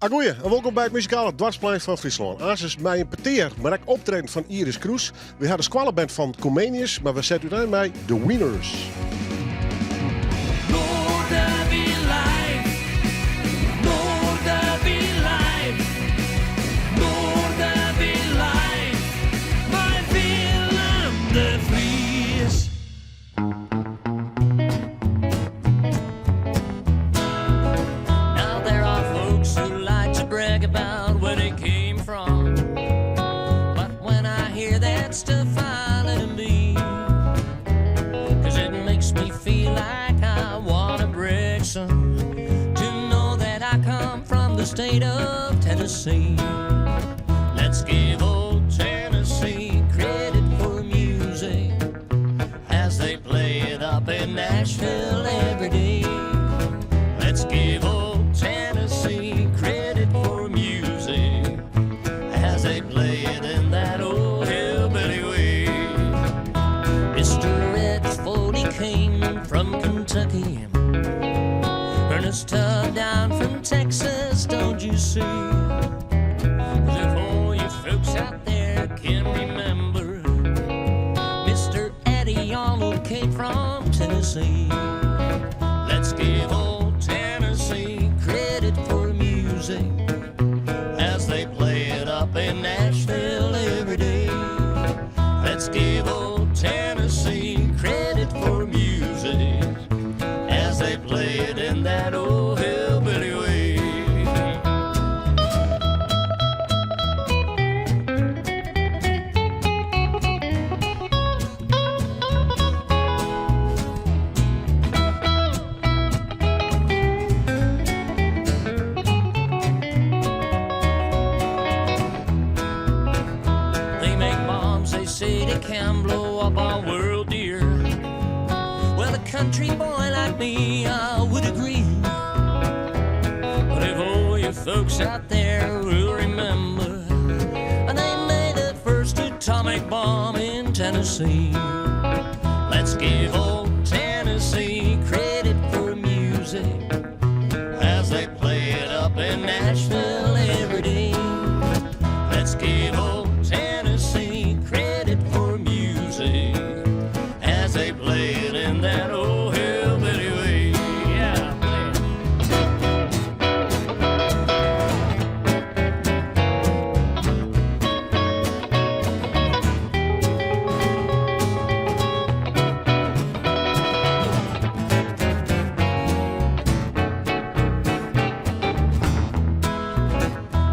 Agoeie en wolkom by it muzikale doarpsplein fan Fryslân. Aansens mei in petear, mar ek optreden fan Iris Kroes. Wy ha de skoalleband fan Comenius, mar we sette útein mei The Wieners. Now there are folks who like to brag about where they came from. But when I hear that stuff, I let 'em be. Cause it makes me feel like I wanna break some. To know that I come from the state of Tennessee. Let's give old Tennessee credit for music as they play it up in Nashville every day. Let's give old Tennessee credit for music as they play it in that old hillbilly way. Mr. Red Foley came from Kentucky. Ernest Tubb down from Texas, don't you see? 'Cause if all you folks out there can remember, Mr. Eddie Arnold came from Tennessee. Let's give old Tennessee credit for music as they play it up in Nashville every day. Let's give old Tennessee credit for music as they play it in that old hillbilly way. They make bombs, they say they can blow up our world, dear. Well, a country boy like me, I would agree. But if all you folks out there will remember, they made the first atomic bomb in Tennessee. Let's give old Tennessee credit for music as they play it up in Nashville every day. Let's give old Tennessee credit for music as they play it in that old hillbilly way. Yeah, play it.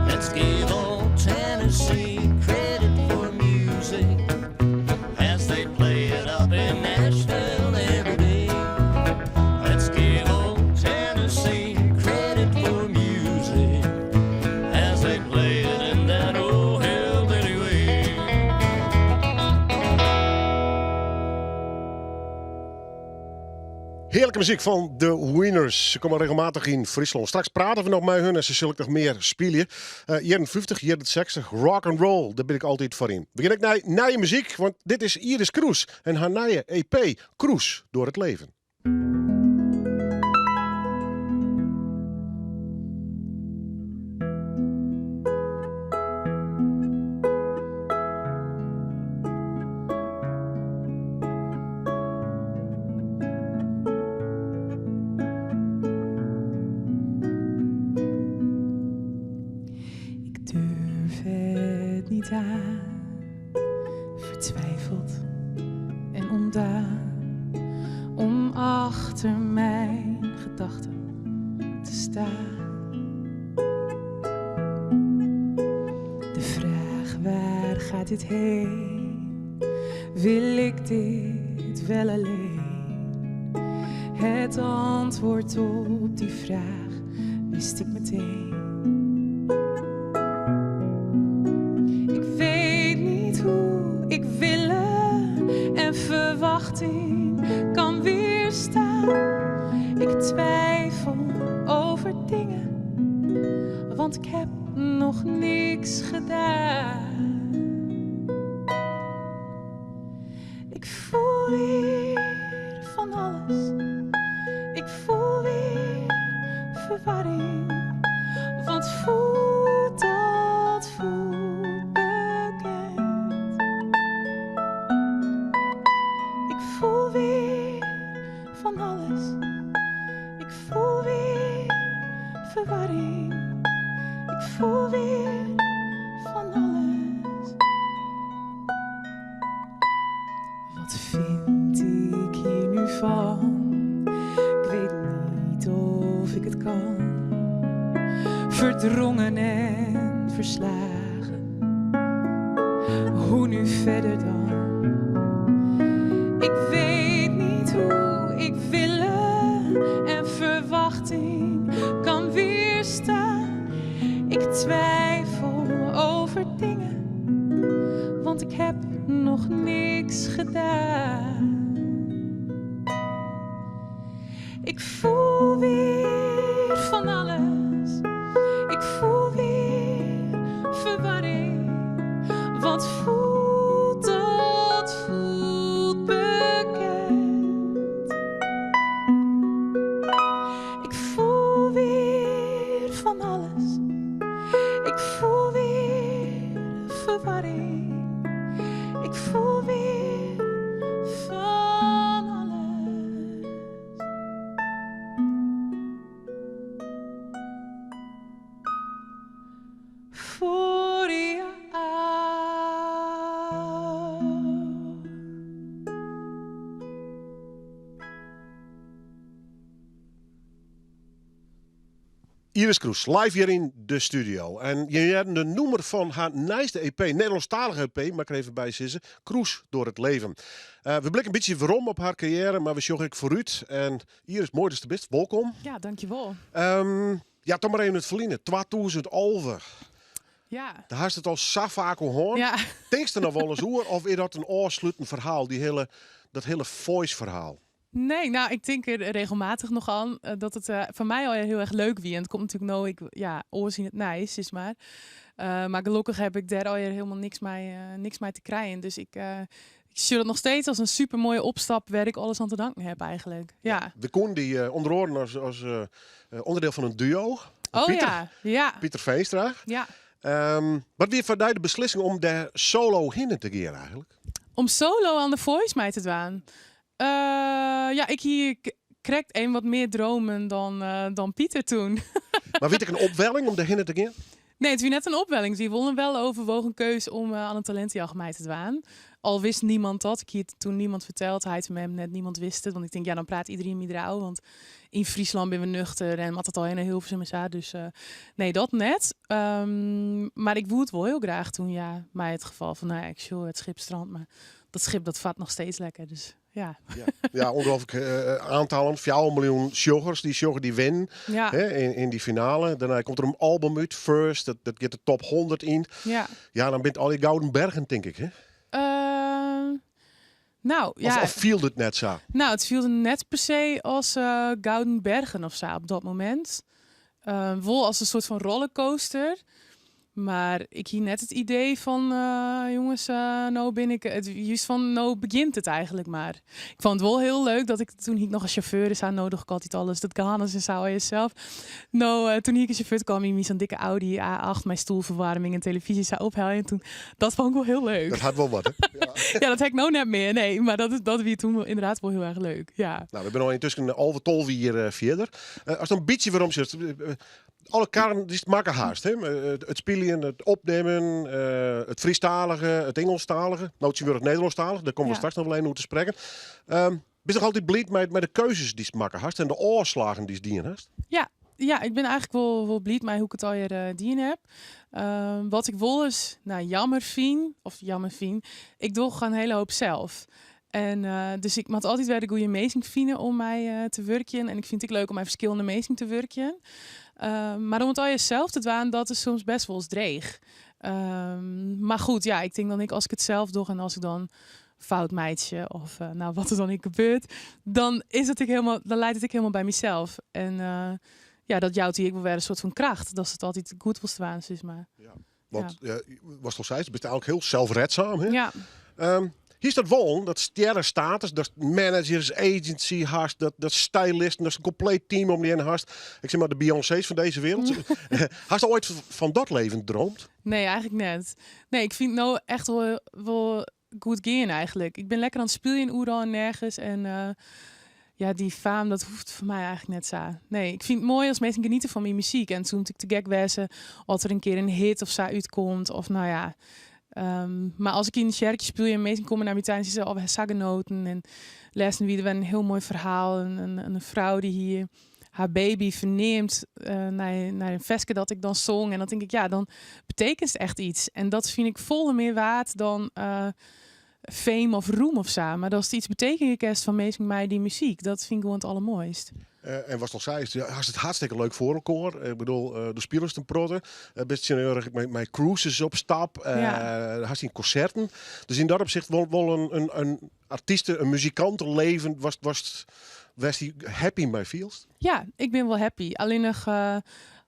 Let's give old Tennessee credit for music as they play it up in Nashville every day. Let's give old Tennessee credit for music as they play it in that old hillbilly way. Hearlike muzyk fan The Wieners. Se komme regelmatich yn Fryslân. Straks prate we noch mei hun en se sille ek noch mear spylje. Uh, jierren 50, jierren 60, rock and roll, dêr bin ik altyd foar yn. We gean ek nei nije muzyk, want dit is Iris Kroes en har nije EP Kroes door het leven. Ik durf het niet aan, vertwijfeld en ontdaan, om achter mijn gedachten te staan. De vraag waar gaat dit heen? Wil ik dit wel alleen? Het antwoord op die vraag wist ik meteen. Ik weet niet hoe ik willen en verwachting kan weerstaan. Ik twijfel over dingen, want ik heb nog niks gedaan. Ik voel weer van alles. Ik voel weer verwarring. Want voel voel weer van alles. Wat vind ik hier nu van? Ik weet niet of ik het kan. Verdrongen en verslagen. Hoe nu verder dan? Ik weet niet hoe ik willen en verwachting kan weerstaan. Ik twijfel over dingen, want ik heb nog niks gedaan. Ik voel weer van alles. Ik voel weer verwarring. Wat voelt dat voelt bekend. Ik voel weer van alles. Ik voel weer verwarring. Ik voel weer van alles. Voor jou. Iris Kroes, live hier in de studio. En je hebt de noemer van haar nieuwste EP, Nederlandstalige EP, maar ik er even bij zitten. Kroes door het leven. We blikken een beetje waarom op haar carrière, maar we sjoggen ik vooruit. En Iris, mooi dat je er bent. Welkom. Ja, dankjewel. Ja, toch maar even het verliezen. 2011. Ja. Daar had het al zo vaak gehoord. Ja. Denk je er nog wel eens oer of is dat een oorsluitend verhaal, dat hele voice verhaal? Nee, ik denk er regelmatig nog aan dat het voor mij al heel erg leuk wie. En het komt natuurlijk nou, ik, ja, oor zien het nice, is maar. Maar gelukkig heb ik daar al helemaal niks mee te krijgen. Dus ik zie dat nog steeds als een super mooie opstap waar ik alles aan te danken heb eigenlijk. Ja. Ja, we konden die onder oren als onderdeel van een duo. Oh, ja, ja. Pieter Veenstra. Ja. Wat wie voor de beslissing om daar solo heen te gaan eigenlijk? Om solo aan de Voice mij te doen? Ja, ik hier krijg een wat meer dromen dan Pieter toen. Maar weet ik een opwelling om daarheen te gaan? Nee, het was net een opwelling. Die wonnen wel overwogen keus om aan een talentjacht mij te dwaan. Al wist niemand dat. Ik hier toen niemand verteld. Hij het me net niemand wist het. Want ik denk, ja, dan praat iedereen met jou. Want in Friesland ben we nuchter en had het al in een Hilversum en zo. Dus nee, dat net. Maar ik woe het wel heel graag toen, ja. Maar het geval van, nou ja, ik show het schip strand. Maar dat schip, dat vat nog steeds lekker. Dus ja. Ja, ja, ongelooflijk aantallen. 4 miljoen sjoggers die sjoggen die winnen, hè, in die finale. Daarna komt er een album uit, First, dat gaat de top 100 in. Ja, dan bent al die gouden bergen, denk ik, hè? Of viel het net zo? Het viel net per se als gouden bergen of zo op dat moment. Wel als een soort van rollercoaster. Maar ik hier net het idee van, jongens, nou ben ik het, juist van, nou begint het eigenlijk maar. Ik vond het wel heel leuk dat ik toen ik nog een chauffeur is aan nodig, ik altijd alles, dat kan alles en zo jezelf. Nou, toen ik een chauffeur kwam, in zo'n dikke Audi A8, mijn stoelverwarming en televisie zou ophalen. En toen, dat vond ik wel heel leuk. Dat had wel wat, hè? Ja. Ja, dat heb ik nou net meer, nee, maar dat wie toen wel inderdaad wel heel erg leuk, ja. We zijn al intussen al tolve hier verder. Als het een beetje waarom zit, alle karren die het maken haast, hè? Het spelen, het opnemen, het Friestalige, het Engelstalige. Nou, het is weer het Nederlandstalige, daar komen we straks nog wel even over te spreken. Ben je nog altijd blij met de keuzes die het maken haast en de oorslagen die het dienen haast? Ja, ja, ik ben eigenlijk wel blij met hoe ik het alweer dien heb. Wat ik wel eens, nou, jammer vind, of jammer vind, ik doe gewoon een hele hoop zelf. En dus ik moet altijd weer de goede meezing vinden om mij te werken. En ik vind het leuk om mijn verschillende meezing te werken. Maar om het al jezelf te doen, dat is soms best wel eens dreig. Maar goed, ja, ik denk dan ik als ik het zelf doe en als ik dan fout meidje of wat er dan niet gebeurt, dan is het ik helemaal, dan leidt het ik helemaal bij mezelf. En ja, dat jouwt hier ik wel weer een soort van kracht, dat het altijd goed was te waan, is maar. Ja, want, was toch zei, het is eigenlijk heel zelfredzaam, hè? Ja. Hier is dat wel, dat sterrenstatus, dat managers, agency haast, dat stylisten, dat is een compleet team om die heen haast. Ik zeg maar de Beyoncé's van deze wereld. Hast je ooit van dat leven gedroomd? Nee, eigenlijk net. Nee, ik vind nou echt wel goed gaan eigenlijk. Ik ben lekker aan het spelen in Oeral en nergens. En Ja, dy faam, dat hoecht foar my eigentlik net sa. Nee, ik fyn it moai as minsken geniete fan myn muzyk. En it soe natuerlik te gek wêze as der in kear in hit of sa útkomt. Of nou ja. Mar as ik yn in tsjerkje spylje en minsken komme nei my ta en sizze, oh, we ha sa genoten. En lêsten wie der wer in hiel moai ferhaal. In frou dy hie har baby ferneamd nei in ferske dat ik dan song. En dan tink ik, ja, dan betekent echt iets. En dat fyn ik folle mear waard dan fame of roem of sa. Mar datst iets betekenje kinst foar minsken mei dyn muzyk, dat fyn ik gewoan it allermoaist. En watst al seist, hast it hartstikke leuk foar elkoar. Ik bedoel, do spilest in protte. Bist tsjintwurdich ek mei cruises op stap. Hast dyn konserten. Dus yn dat opsicht wol in artyste, in muzikanteleven wêr'tst dy happy mei fielst? Ja, ik bin wol happy. Allinnich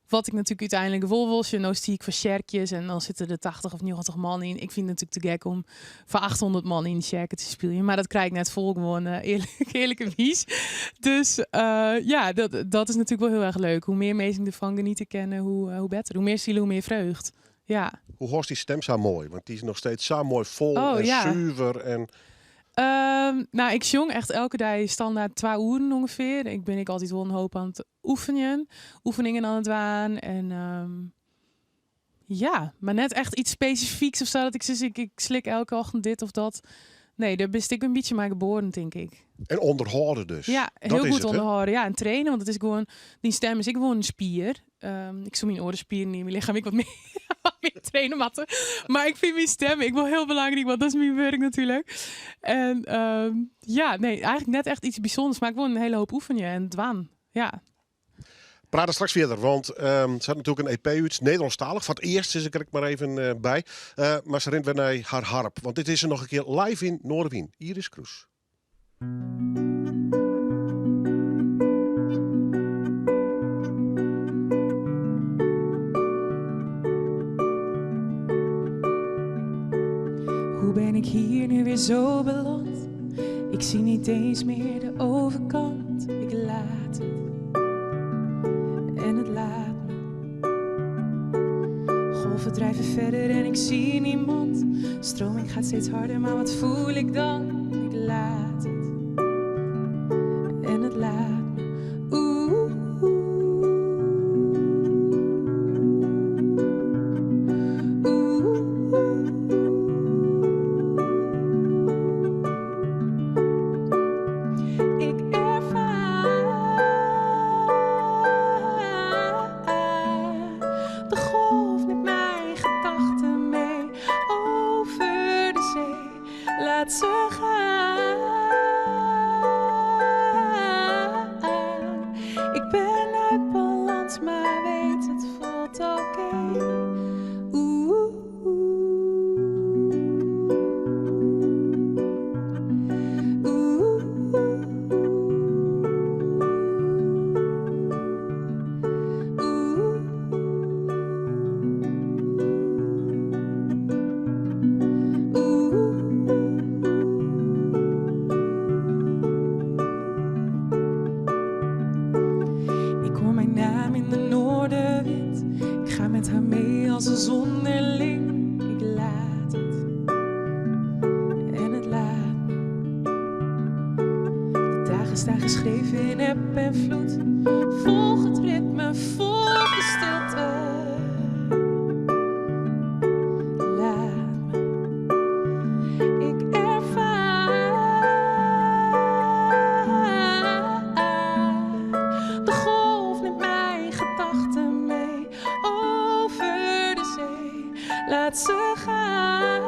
wat ik natuerlik úteinlik wol wol, sjoch, no stie ik foar tsjerkjes en dan sitte der 80 of 90 man yn. Ik fyn it natuerlik te gek om foar 800 man yn de tsjerke te spyljen, mar dat krij ik net fol, gewoan earlikerwiis. Dus ja, dat is natuerlik wol hiel erch leuk. Hoe mear minsken derfan geniete kinne, hoe better. Hoe mear sielen, hoe mear freugd. Ja. Hoe hâldst dy stim sa moai? Want dy is noch steeds sa moai fol en suver. En Nou, ik sjong echt elke dei standaard 2 oeren ûngefear. Ik bin ek altyd wol in hoop oan it oefenjen, oefeningen oan it dwaan. En ja, mar net echt iets spesifyks of sa, dat ik sis, ik slik elke ochtend dit of dat. Nee, dêr bist ek in bytsje mei geboren, tink ik. En ûnderhâlde dus. Ja, Dat hiel is goed it, hè? ûnderhâlde. Ja, en trainen, want it is gewoan, dyn stim is ek gewoan in spier. Ik soe myn oare spieren yn myn lichem ek wat mear traine moatte. Mar ik fyn myn stim ek wol hiel belangryk, want dat is myn wurk natuerlik. En ja, nee, eigentlik net echt iets bysûnders, mar gewoan in hiele hoop oefenje en dwaan. Ja. Prate straks fierder, want se hat natuerlik in EP út, Nederlânsktalich. Foar it earst sis ik der ek mar even by. Mar se rint wer nei har harp, want dit is se noch in kear live yn Noardewyn. Iris Kroes. Hoe ben ik hier nu weer zo beland? Ik zie niet eens meer de overkant. Ik laat het en het laat me. Golven drijven verder en ik zie niemand. Stroming gaat steeds harder, maar wat voel ik dan? Ik laat het en het laat me. Oeh, oeh. Oeh, oeh. Ik ervaar de golf neemt mijn gedachten mee over de zee. Laat ze gaan. Ik ben uit balans, maar weet het voelt oké. Oeh, oeh. Oeh, oeh. Ik hoor mijn naam in de noordenwind. Ik ga met haar mee als een zonderling. Ik laat het en het laat me. De dagen staan geschreven in eb en vloed. Volg het ritme, volg de stilte. Laat me. Ik ervaar de golf neemt mijn gedachten mee over de zee. Laat ze gaan.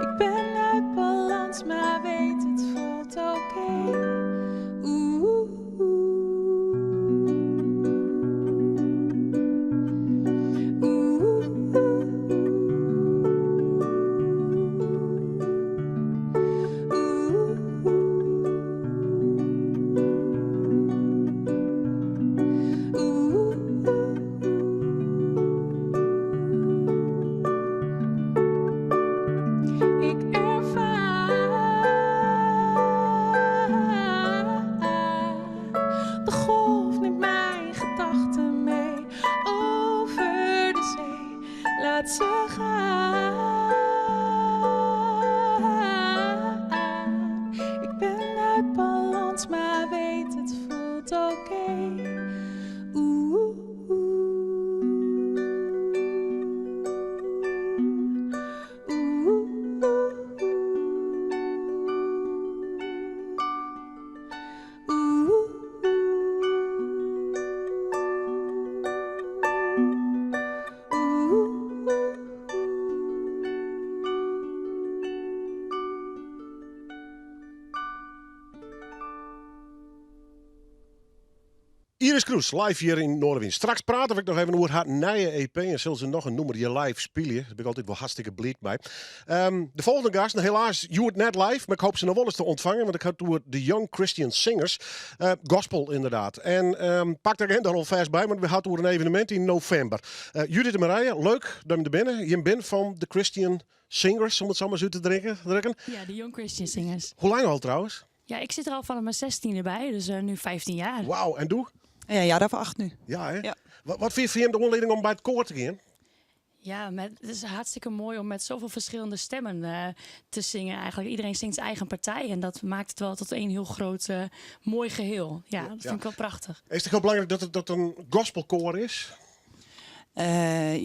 Ik ben uit balans, maar weet het voelt oké. Oeh, oeh. Oeh, oeh. Oeh. Ooh, ooh, ooh, ooh, ooh. Iris Kroes, live hjir yn Noardewyn. Straks prate we noch even oer har nije EP en sil se noch in nûmer hjir live spylje. Dêr bin ik altyd wol hartstikke bliid mei. De folgjende gasten, helaas hjoed net live, mar ik hoopje se noch wol ris te ûntfangen, want ik ha it oer de Young Christian Singers. Gospel inderdaad. En pak de agenda der alfêst by, want we ha it oer in evenemint yn novimber. Judith en Marije, leuk dat jim der binne. Jim binne fan de Christian Singers, om it sa mar ris út te drukken. Ja, de Young Christian Singers. Hoe lang al trouwens? Ja, ik zit er al vanaf mijn 16e bij, dus nu 15 jaar. Wauw, en do? Ja, een jaar of 8 nu. Ja, hè? Ja. Wat wie foar jim de oanlieding om by it koar te gean? Ja, het is hartstikke mooi om met zoveel verschillende stemmen te zingen eigenlijk. Iedereen zingt zijn eigen partij en dat maakt het wel tot één heel groot mooi geheel. Ja, dat vind ik wel prachtig. Is it hiel belangryk dat it in gospelkoar is?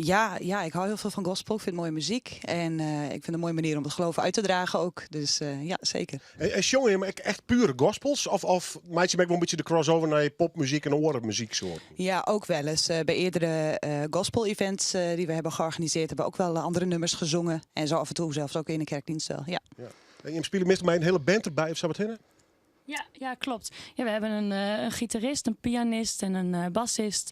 Ja, ik hou heel veel van gospel. Ik vind het mooie muziek. En ik vind het een mooie manier om het geloof uit te dragen ook. Dus ja, zeker. En sjonge jim echt pure gospels? Of meitsje jim ek wol in bytsje de crossover nei popmuzyk en oare muzyksoarten? Ja, ook wel eens. Bij eerdere gospel-events die we hebben georganiseerd, hebben we ook wel andere nummers gezongen. En zo af en toe zelfs ook in de kerkdienst wel, ja. Ja. En jim spylje meastal mei in hiele band derby, of sa wat hinne? Ja, klopt. Ja, we hebben een gitarist, een pianist en een bassist.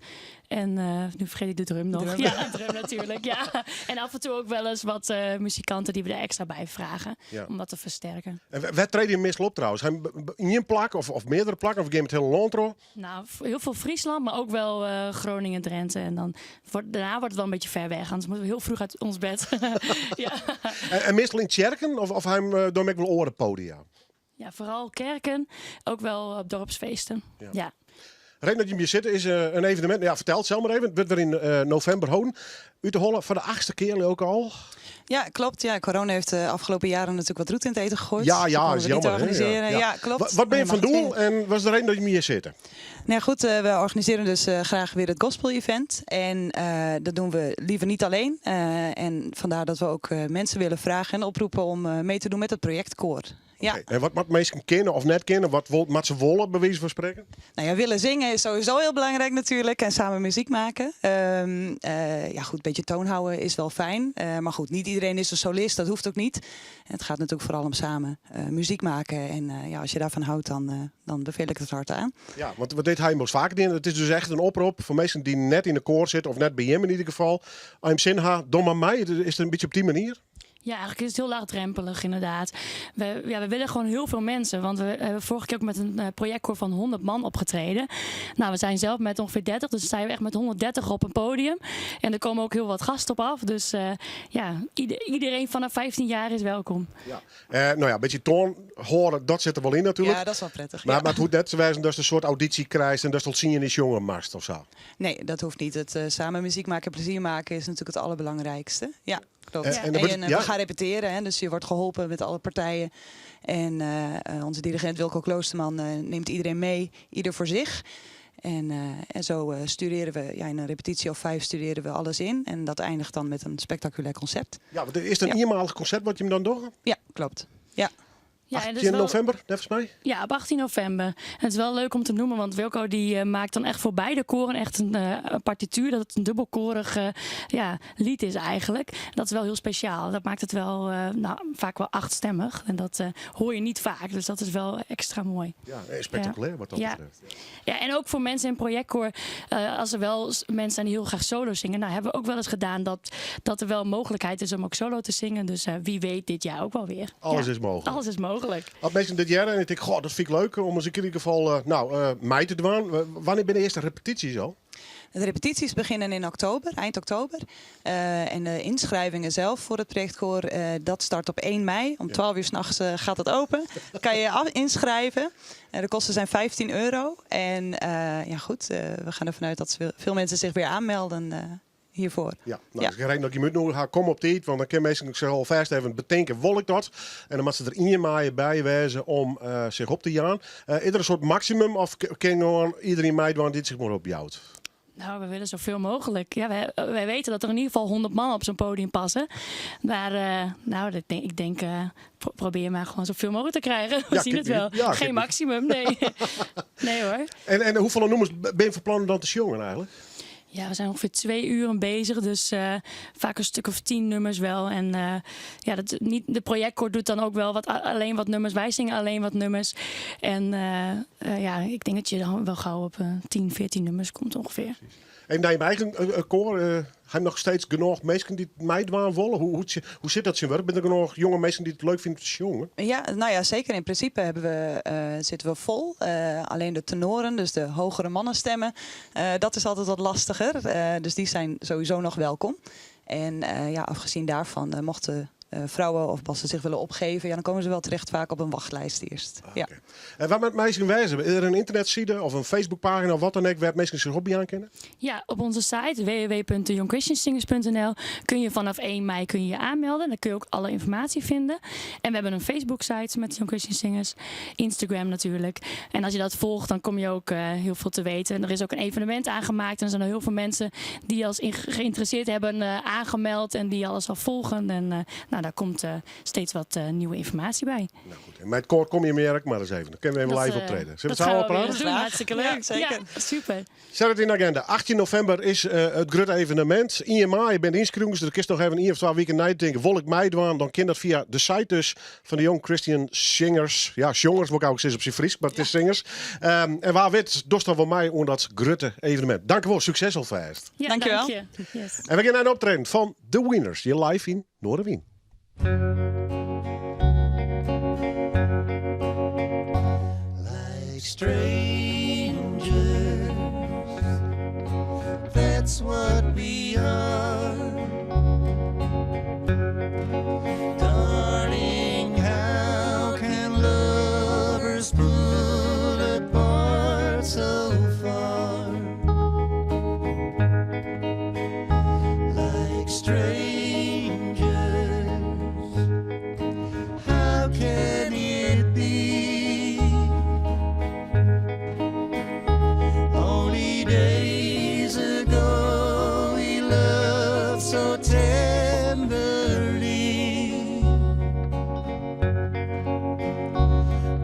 En nu vergeet ik de drum nog. Drum. Ja, de drum natuurlijk. Ja. En af en toe ook wel eens wat muzikanten die we er extra bij vragen. Om wat te versterken. En wêr trede je meastal op trouwens? Yn ien plak of meardere plakken? Of gean je it hiele lân troch? Nou, heel veel Friesland, maar ook wel Groningen, Drenthe. En dan daarna wordt het wel een beetje ver weg. Anders moeten we heel vroeg uit ons bed. Ja. En meastal yn tsjerken of ha jim dan ek wol oare podia? Ja, vooral kerken. Ook wel op dorpsfeesten. Ja. Reden dat jim hjir sitte is in evenemint. Ja, fertel it sels mar even. It wurdt wer yn novimber holden. Ut de holle foar de achtste kear ook al. Ja, klopt. Ja, corona heeft de afgelopen jaren natuurlijk wat roet in het eten gegooid. Ja, ja, Dus konden is we niet jammer, hè? organiseren. Ja, klopt. Wat ben je Maar van mag het doel weer. en wat is de reden dat je hier zit? Nou ja, goed, we organiseren dus graag weer het gospel event. En dat doen we liever niet alleen. En vandaar dat we ook mensen willen vragen en oproepen om mee te doen met het projectkoor. Ja. Oké. En wat moat minsken kinne of net kinne? Wat moat se wolle, by wize fan sprekken? Nou ja, willen zingen is sowieso heel belangrijk natuurlijk. En samen muziek maken. Ja, goed, een beetje toon houden is wel fijn. Maar goed, niet iedereen is een solist. Dat hoeft ook niet. En het gaat natuurlijk vooral om samen muziek maken. En ja, als je daarvan houdt, dan beveel ik het hard aan. Ja, want wat deed hij most vaak doen? Het is dus echt in oprop foar minsken dy't net yn de koar sitte. Of net by jim yn ieder gefal. As jim sin ha, doch mar mei. Is it in bytsje op dy manier? Ja, eigenlijk is het heel laagdrempelig inderdaad. We willen gewoon heel veel mensen. Want we hebben vorige keer ook met een projectkoor van 100 man opgetreden. Nou, we zijn zelf met ongeveer 30, dus zijn we echt met 130 op een podium. En er komen ook heel wat gasten op af. Dus iedereen vanaf 15 jaar is welkom. Ja. Nou ja, een beetje toon horen, dat zit er wel in natuurlijk. Ja, dat is wel prettig. Maar het hoecht net te wêzen dat je een soort auditie krijgt en dat je tot zien is jongen mast of zo. Nee, dat hoeft niet. Het samen muziek maken en plezier maken is natuurlijk het allerbelangrijkste. Ja. Klopt. En dan wordt En het, ja. we gaan repeteren, hè, dus je wordt geholpen met alle partijen. En onze dirigent Wilco Kloosterman neemt iedereen mee, ieder voor zich. En zo studeren we, ja, in een repetitie of 5 studeren we alles in. En dat eindigt dan met een spectaculair concept. Ja, want is het een eenmalig concept wat je hem dan doet? Ja, klopt. Ja. Ja, en dat is 18 wel november, volgens mij? Ja, op 18 november. En het is wel leuk om te noemen, want Wilco die maakt dan echt voor beide koren echt een partituur. Dat het een dubbelkorig lied is eigenlijk. Dat is wel heel speciaal. Dat maakt het wel vaak wel achtstemmig. En dat hoor je niet vaak, dus dat is wel extra mooi. Ja, spectaculair wat dat betreft. Ja, en ook voor mensen in projectkoor, als er wel mensen zijn die heel graag solo zingen, hebben we ook wel eens gedaan dat er wel mogelijkheid is om ook solo te zingen. Dus wie weet dit jaar ook wel weer. Alles is mogelijk. Alles is mogelijk. Als mensen dit jaar en ik denk, goh, dat vind ik leuk om eens in ieder geval mei te doen. Wanneer ben de eerste repetities al? De repetities beginnen in oktober, eind oktober. En de inschrijvingen zelf voor het projectkoor, dat start op 1 mei. Om 12 uur 's nachts gaat het open. Dan kan je je inschrijven. De kosten zijn vijftien euro. En we gaan ervan uit dat veel mensen zich weer aanmelden. Hiervoor. Ja, no, as ik reden dat ik jim útnûge ha, kom op tiid, want dan kinne minsken sich alfêst even betinke, wol ik dat? En dan moatte se der ien maaie by wêze om sich op te jaan. Is der in soart maksimum of kin gewoan iedereen meidwaan dy't sich mar opjout? Nou, we willen zoveel mogelijk. Ja, wij weten dat er in ieder geval 100 man op zo'n podium passen. Maar nou, dat denk, ik denk, probeer maar gewoon zoveel mogelijk te krijgen. We Ja, zien het wel. Ja, Geen kijk, maximum, nee. Nee hoor. En hoeveel nûmers bin je fan plan dan te sjongen eigenlijk? Ja, we zijn ongeveer 2 uren bezig. Dus vaak een stuk of 10 nummers wel. En ja, dat, niet, de projectkoor doet dan ook wel wat, alleen wat nummers. Wij zingen alleen wat nummers. En ja, ik denk dat je dan wel gauw op 10, 14 nummers komt ongeveer. En naar je eigen koor, ha je noch steeds genôch minsken dy't meidwaan wolle? Hoe sit dat syn wurk? Binne der genôch jonge minsken dy't it leuk fine om te sjongen? Ja, nou ja, zeker. In principe zitten we vol. Alleen de tenoren, dus de hogere mannenstemmen, dat is altijd wat lastiger. Dus die zijn sowieso nog welkom. En ja, afgezien daarvan, mochten vrouwen of bassen zich willen opgeven, ja, dan komen ze wel terecht vaak op een wachtlijst eerst. Ja. Oké. En wêr moatte minsken wêze? Is der in ynternetside of in Facebookpagina of wat dan ek wêr't minsken sich opjaan kinne? Ja, op onze site www.deyoungchristiansingers.nl kun je vanaf 1 mei kun je, je aanmelden. Daar kun je ook alle informatie vinden. En we hebben een Facebook-site met Young Christian Singers. Instagram natuurlijk. En als je dat volgt, dan kom je ook heel veel te weten. En er is ook een evenement aangemaakt. En er zijn al heel veel mensen die als geïnteresseerd hebben aangemeld. En die alles al volgen. En nou, daar komt steeds wat nieuwe informatie bij. Nou goed, en met het koor kom je meer maar eens even. Dan kunnen we even Dat, live optreden. Zullen we dat het gaan samen we weer praten? eens doen. Hartstikke leuk. Ja, zeker. Ja, super. Zet het in de agenda. 18 novimber is it grutte evenemint. Ien maaie binne ynskriuwings. Dus kinst noch even 1 of 2 wiken neitinke. Wol ik meidwaan, dan kin dat fia de site dus fan de Young Christian Singers. Ja, sjongers wol ik ek sizze op syn Frysk, mar it is singers. En wa wit, dochst dan wol mei oan dat grutte evenemint. Dankjewol, sukses alfêst. Ja, Dankjewel. dank je. Yes. En we gean nei in optreden fan The Wieners, hjir live yn Noardewyn. Like strangers. That's what we are. Darling, how can lovers pull apart so far? Like strangers, how can it be? Only days ago we loved so tenderly.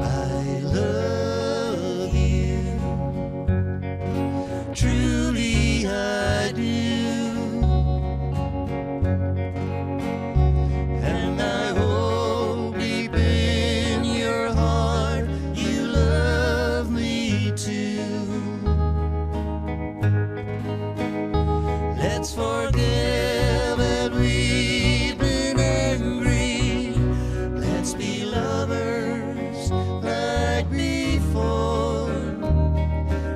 I love you, truly I do. And I hope deep in your heart you love me too. Let's forgive that we've been angry. Let's be lovers like before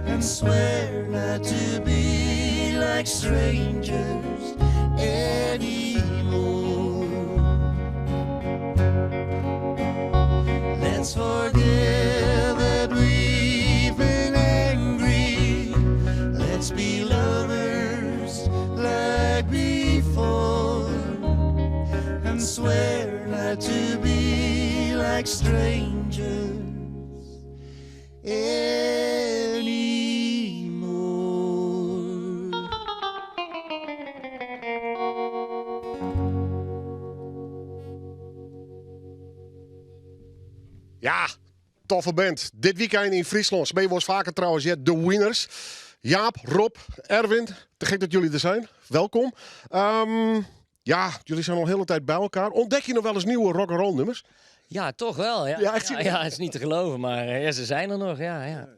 and swear not to be like strangers anymore. Let's forgive that we've been angry. Let's be lovers like before and swear not to be like strangers anymore. Ja, toffe band. Dit wykein yn Fryslân. Se binne wolris faker trouwens, ja, de Wieners. Jaap, Rob, Erwin, te gek dat jullie der binne. Wolkom. Ja, jullie zijn al een hele tijd bij elkaar. Ontdek je noch wolris nije rock'n'roll nûmers? Ja, toch wel. Ja, Ja, echt ja, serieus? ja, het is niet te geloven, maar ja, ze zijn er nog. Ja.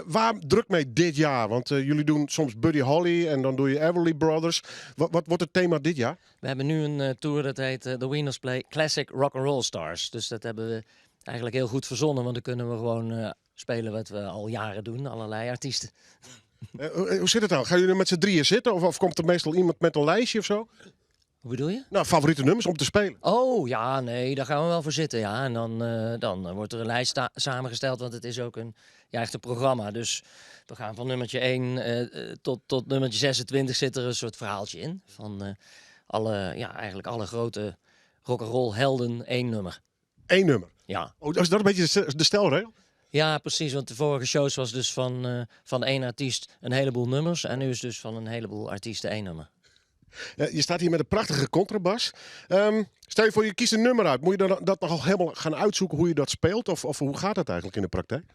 Waar druk mee dit jaar? Want jullie doen soms Buddy Holly en dan doe je Everly Brothers. Wat wordt het thema dit jaar? We hebben nu een tour dat heet The Wieners Play Classic Rock and Roll Stars. Dus dat hebben we eigenlijk heel goed verzonnen, want dan kunnen we gewoon spelen wat we al jaren doen, allerlei artiesten. Hoe zit het nou? Gaan jullie met z'n drieën zitten of komt er meestal iemand met een lijstje of zo? Hoe bedoel je? Nou, favorite nummers om te spelen. Oh ja, nee, daar gaan we wel voor zitten. Ja, en dan, dan wordt er een lijst samengesteld, want het is ook een, ja, echt een programma. Dus we gaan van nummertje 1 tot nummertje 26 zit er een soort verhaaltje in. Van alle, ja, eigenlijk alle grote rock'n'roll helden één nummer. Eén nummer? Ja. Oh, is dat een beetje de stelregel? Ja, precies. Want de vorige shows was dus van één artiest een heleboel nummers. En nu is dus van een heleboel artiesten één nummer. Je staat hier met een prachtige contrabas. Stel je voor, je kiest een nummer uit. Moet je dan dat nogal helemaal gaan uitzoeken hoe je dat speelt? Of hoe gaat dat eigenlijk in de praktijk?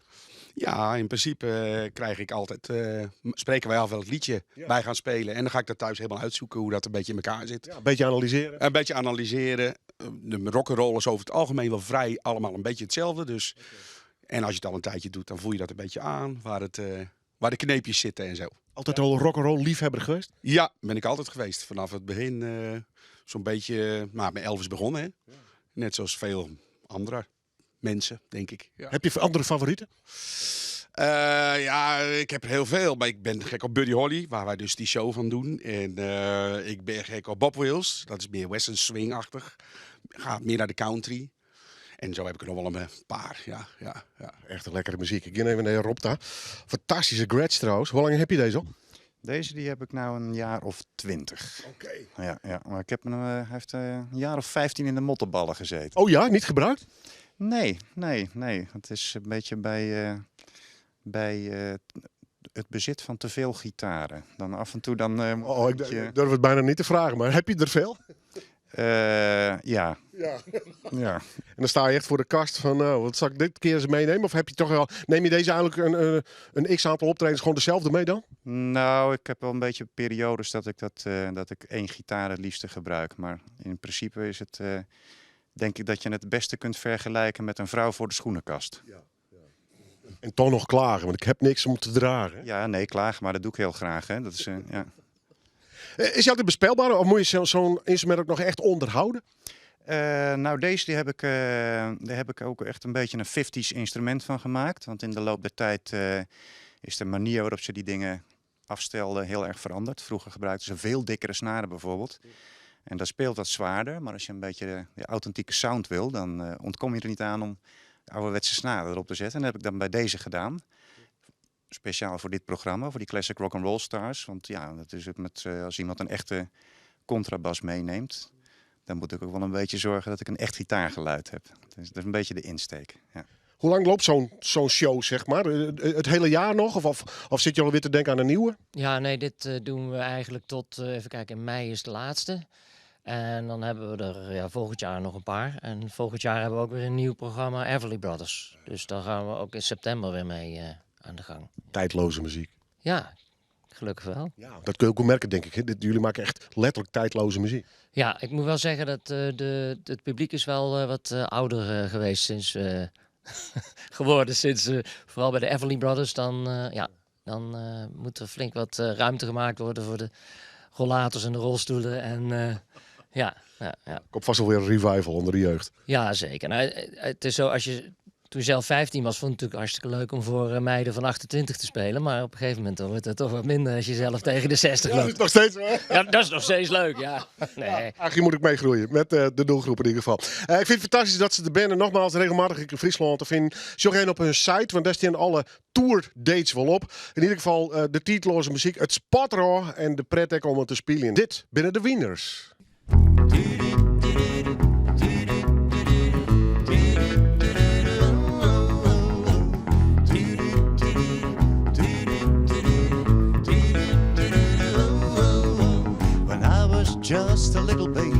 Ja, in principe krijg ik altijd, spreken wij af welk liedje wij gaan spelen. En dan ga ik dat thuis helemaal uitzoeken hoe dat een beetje in elkaar zit. Ja, een beetje analyseren. Een beetje analyseren. De rock'n'roll is over het algemeen wel vrij allemaal een beetje hetzelfde. Dus. En als je het al een tijdje doet, dan voel je dat een beetje aan. Waar de kneepjes zitten. Altijd al rock'n'roll liefhebber geweest? Ja, ben ik altijd geweest. Vanaf het begin zo'n beetje, maar met Elvis begonnen. Hè? Net zoals veel andere mensen, denk ik. Ja. Heb je andere favorieten? Ja, ik heb er heel veel. Maar ik ben gek op Buddy Holly, waar wij dus die show van doen. En ik ben gek op Bob Wills. Dat is meer western swing-achtig. Gaat meer naar de country. En zo heb ik er nog wel een paar, ja, ja, ja. Echt een lekkere muziek. Ik ga even naar Rob daar. Fantastische Gretsch trouwens. Hoe lang heb je deze al? Deze die heb ik nou een jaar of 20. Ja, ja, maar ik heb hem, hij heeft een jaar of 15 in de mottenballen gezeten. Oh ja, niet gebruikt? Nee, nee, nee. Het is een beetje bij het bezit van te veel gitaren. Dan af en toe dan Oh, ik moet je durf het bijna niet te vragen, maar heb je er veel? Ja. Ja. En dan sta je echt voor de kast van, nou, wat zal ik dit keer eens meenemen? Of heb je toch wel, neem je deze eigenlijk een x-aantal optredens gewoon dezelfde mee dan? Nou, ik heb wel een beetje periodes dat ik één gitaar het liefste gebruik. Maar in principe is het, denk ik dat je het beste kunt vergelijken met een vrouw voor de schoenenkast. Ja. En toch nog klagen, want ik heb niks om te dragen. Hè? Ja, nee, klagen, maar dat doe ik heel graag. Hè. Dat is ja. Is die altijd bespeelbaar of moet je zo'n instrument ook nog echt onderhouden? Deze die heb ik, daar heb ik ook echt een beetje een 50s instrument van gemaakt. Want in de loop der tijd is de manier waarop ze die dingen afstelden heel erg veranderd. Vroeger gebruikten ze veel dikkere snaren bijvoorbeeld. En dat speelt wat zwaarder, maar als je een beetje de authentieke sound wil, dan ontkom je er niet aan om de ouderwetse snaren erop te zetten. En dat heb ik dan bij deze gedaan. Speciaal voor dit programma, voor die Classic Rock and Roll Stars. Want ja, dat is het met als iemand een echte contrabas meeneemt, dan moet ik ook wel een beetje zorgen dat ik een echt gitaargeluid heb. Dus dat is een beetje de insteek. Ja. Hoe lang loopt zo'n show, zeg maar? Het hele jaar nog? Of zit je alweer te denken aan een nieuwe? Ja, nee, dit doen we eigenlijk tot, even kijken, in mei is de laatste. En dan hebben we er, ja, volgend jaar nog een paar. En volgend jaar hebben we ook weer een nieuw programma, Everly Brothers. Dus daar gaan we ook in september weer mee aan de gang. Tijdloze muziek. Ja, gelukkig wel. Ja, dat kun je ook wel merken, denk ik. Hè? Jullie maken echt letterlijk tijdloze muziek. Ja, ik moet wel zeggen dat het publiek is wel wat ouder geweest sinds geworden. Sinds, vooral bij de Everly Brothers, dan moet er flink wat ruimte gemaakt worden voor de rollators en de rolstoelen. En ja, ja, ja. Komt vast wel weer een revival onder de jeugd. Ja, zeker. Het is zo, als je toen zelf 15 was, vond ik het natuurlijk hartstikke leuk om voor meiden van 28 te spelen. Maar op een gegeven moment dan wordt het toch wat minder als je zelf tegen de 60 Ja, dat loopt. is nog steeds wel. Ja, dat is nog steeds leuk, ja. Nee. Ja, eigenlijk moet ik meegroeien met de doelgroep in ieder geval. Ik vind het fantastisch dat ze de band nogmaals regelmatig in Friesland te vinden. Zoek even op hun site, want daar staan alle tour dates wel op. In ieder geval de titeloze muziek, het spot en de pret om het te spelen. Dit binnen de Wieners. When I was just a little baby,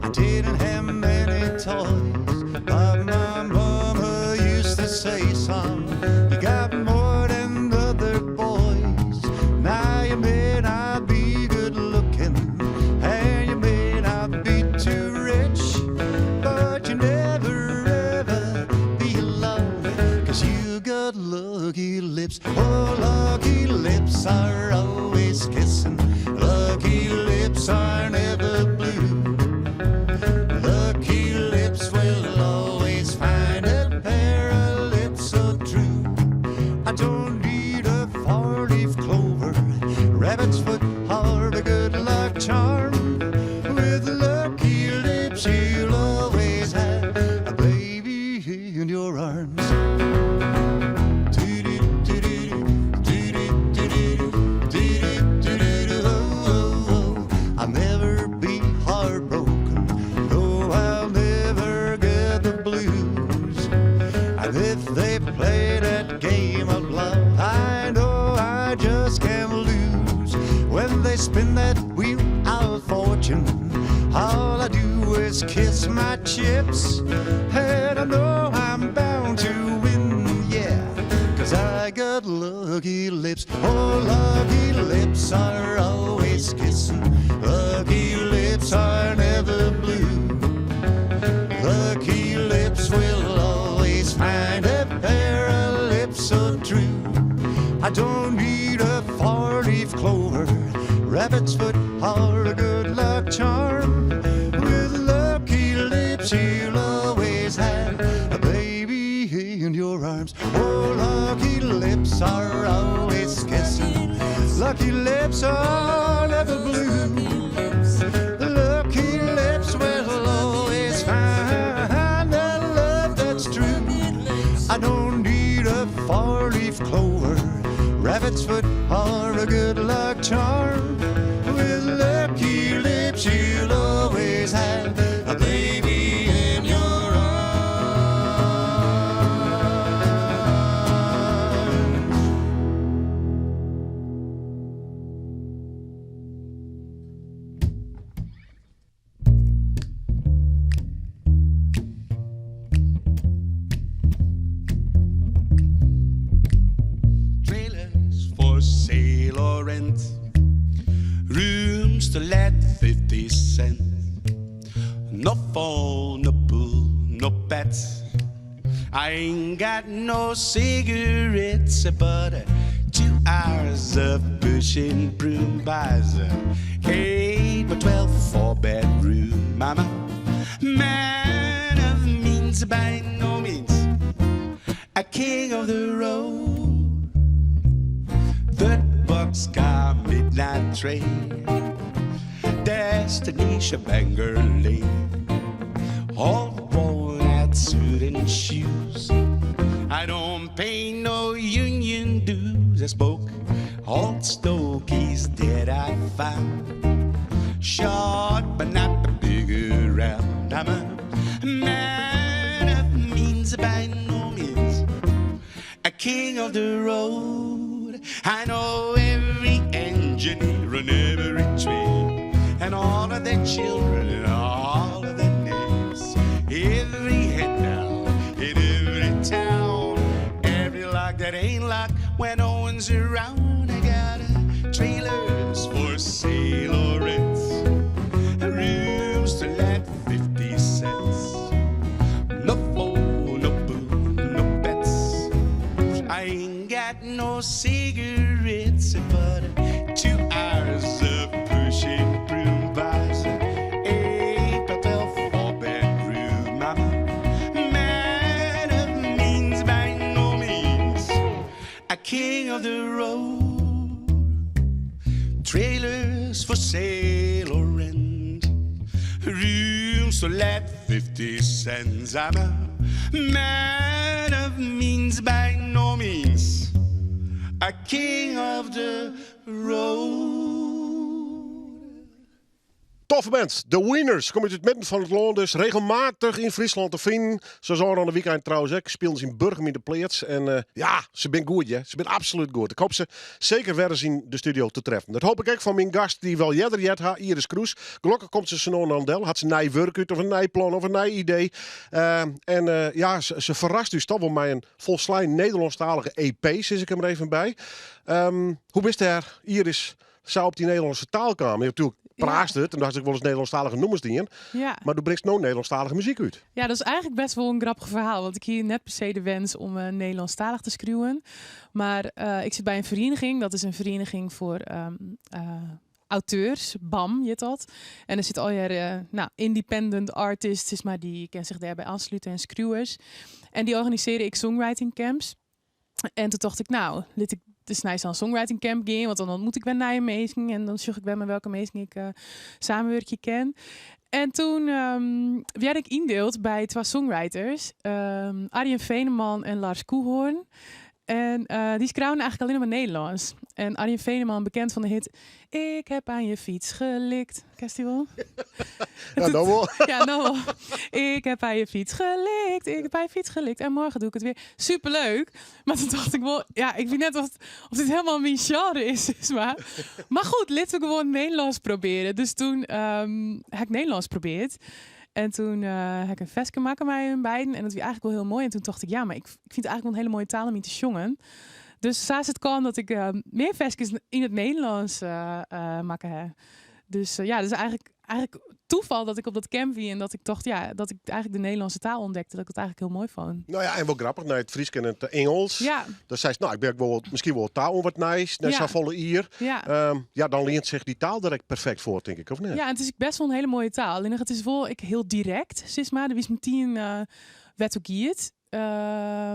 I didn't have many toys, but my mama used to say, son, you got more than other boys. Now you may not be good looking, and you may not be too rich, but you never ever be alone, because you got lucky lips. Oh, lucky lips are always kissing. Lucky lips are never blue. Lucky lips will always find a pair of lips so true. I don't need a four-leaf clover, rabbit's foot, or a good luck charm. spin that wheel of fortune, all I do is kiss my chips, and I know I'm bound to win, yeah. 'Cause I got lucky lips. Oh, lucky lips are always kissing. Lucky lips are never blue. Lucky lips will always find a pair of lips so true. I don't need a four-leaf clover, rabbit's foot, or a good luck charm. With lucky lips, you'll always have a baby in your arms. Oh, lucky lips are always kissing. Lucky lips are never blue. Lucky lips will always find a love that's true. I don't need a four-leaf clover, rabbit's foot, or a good luck charm. With lucky lips, you'll always have a baby in your arms. Trailers for sale or rent, rooms to let 50 cents. No phone, no pool, no pets. I ain't got no cigarettes, but 2 hours of pushing broom buys a 8 by 12 four bedroom. I'm a man of means by no means, a king of the road. Third boxcar, midnight train, destination Bangor Lane. All worn out suit and shoes. I don't pay no union dues. I smoke old stogies that I found. Short but not the big around. I'm a man of means by no means, a king of the road. I know every engineer and every tree, and all of their children and all of their names. Every head down in every town, every lock that ain't locked when no one's around. I got a trailers for sale or rent, rooms to let 50 cents. No phone, no pool, no pets. I ain't got no cigarettes, but 2 hours of pushing broom buys 8 by 12 four bedroom. I'm a man of means by no means, a king of the road. Trailers for sale or rent, rooms to let 50 cents. I'm a man of means by no means, a king of the road. Toffe band, The Wieners. Komt uit het midden van het land, dus regelmatig in Friesland te vinden. Ze zouden aan de weekend trouwens ook. Speelden ze in Burgum in de Pleats. En ja, se binne goed, hè. Se binne absolút goed. Ik hoop se seker wer ris yn de studio te treffen. Dat hoop ik ek fan myn gast dy't wy earder heard ha, Iris Kroes. Gelokkich komt se sa no en dan del. Hat se nij wurk út of in nij plan of in nij idee. En ja, se ferrast ús dochs wol mei in folslein Nederlânsktalige EP, sis ik der mar even by. Hoe bist dêr, Iris, sa op dy Nederlânske taal kaam? Je natuerlik praatst it en dêr hast ek wolris Nederlânsktalige nûmers dien. Ja. Mar do bringst no Nederlânsktalige muzyk út. Ja, dat is eigenlijk best wel een grappig verhaal. Want ik hie net per se de wens om Nederlandstalig te skriuwen. Maar ik sit by in feriening. Dat is in feriening foar auteurs. BAM hjit dat. En der sitte allegear no, independent artists, mar dy kinne sich dêrby oanslute en skriuwers. En dy organisearje ek songwriting camps. En toen dacht ik, nou, lit ik dus nei sa'n songwriting camp gean, want dan ontmoet ik wer nije minsken en dan sjoch ik wer mei welke minsken ik samenwurkje kin. En toen werd ik yndield by twa songwriters, Arjen Veneman en Lars Koehoorn. En dy skreaunen eigentlik allinne mar Nederlânsk. En Arjen Veneman, bekend fan de hit Ik heb aan je fiets gelikt. Kenst dy wol? Ja, no wol. Ja, no wol. Ik heb aan je fiets gelikt, ik heb aan je fiets gelikt. En morgen doe ik het weer. Superleuk. Mar toen tocht ik wol, ja, ik wit net oft, oft dit hielendal myn sjenre is, sis mar. Mar goed, litte we gewoan Nederlânsk probearje. Dus toen ha ik Nederlânsk probearre. En toen ha ik in ferske makke mei hun beiden. En dat wie eigentlik wol hiel moai. En toen tocht ik, ja, mar ik fyn it eigentlik wol in hiele moaie taal om yn te sjongen. Dus sa is it kaam dat ik mear ferskes yn it Nederlânsk makke ha. Dus ja, dus eigentlik, eigentlik tafal dat ik op dat camp wie en dat ik tocht, ja, dat ik eigentlik de Nederlânske taal ûntdekte, dat ik it eigentlik hiel moai fûn. No ja, en wol grappich, nei it Frysk en it Ingelsk. Ja. Dan seist, no, ik bin ek wol, miskien wol ta oan wat nijs, nei safolle jier. Ja. Ja, dan lient sich dy taal der ek perfekt foar, tink ik, of net? Ja, en it is ek bêst wol in hiele moaie taal. Allinnich it is wol ek hiel direkt, sis mar. Der witst metien wêr't it giet.